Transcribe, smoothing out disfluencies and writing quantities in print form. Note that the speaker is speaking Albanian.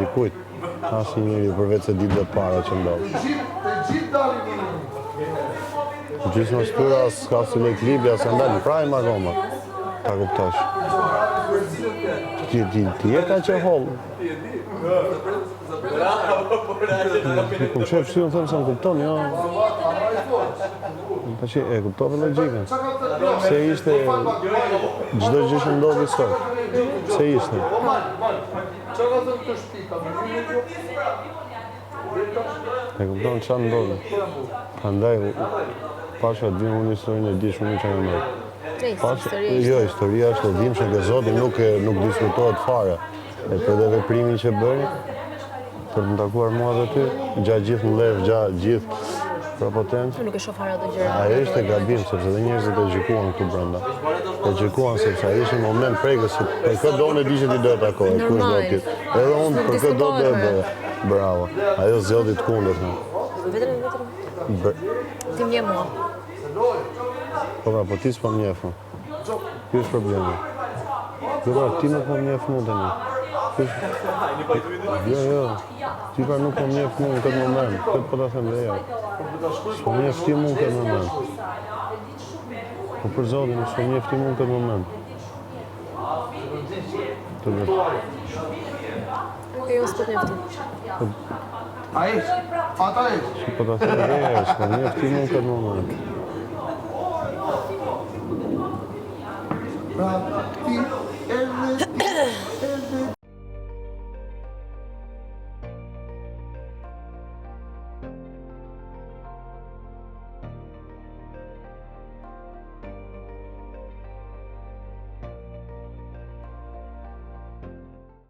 dikujt. Asnjë njeri përveç se ditëve të para që ndodh. Gjysma e tyre as ka si lloj klipi, as kanë dalë në prime akoma. Ta kuptosh. Ti ti ti je kaq e hollë. Po çfarë si unë them se më kupton, jo. Tash e kuptove logjikën. Pse ishte çdo gjë që ndodhi sot? Pse ishte? E kupton çfarë ndodhi? Prandaj pasha di unë historinë e di shumë mirë çfarë ndodhi. Pasha, jo, historia është e dhimbshme ke Zoti nuk e nuk diskutohet fare. E për dhe veprimin që bëri, për të më takuar mua dhe ty, gjatë gjithë mllef, gjatë gjithë prepotencë. Unë nuk e shoh fare ato gjëra. Ajo ishte gabim, sepse dhe njerëzit e gjykuan këtu brenda. E gjykuan sepse ai ishte një moment prekës, që për kë do unë e di që ti do e takoje, kush do ti. Edhe unë për kë do do e bëja. Bravo. Ajo zgjodhi të kundërtën. Vetëm vetëm. Ti më njeh mua. Po pra, po ti s'po më njeh mua. Ky është problemi. Jo pra, ti nuk po më njeh mua tani. Ky është... Jo, jo. Ti pra nuk po më njeh mua në këtë moment. Këtë po ta them dhe ja. S'po më njeh ti mua në këtë moment. Po për zotin, s'po më njeh ti mua në këtë moment. Të bërë. Okej, unë s'po të njeh ty. Po, Ai, ata e. Si po ta them dhe ja, s'po më njeh ti mua në këtë moment. Pra.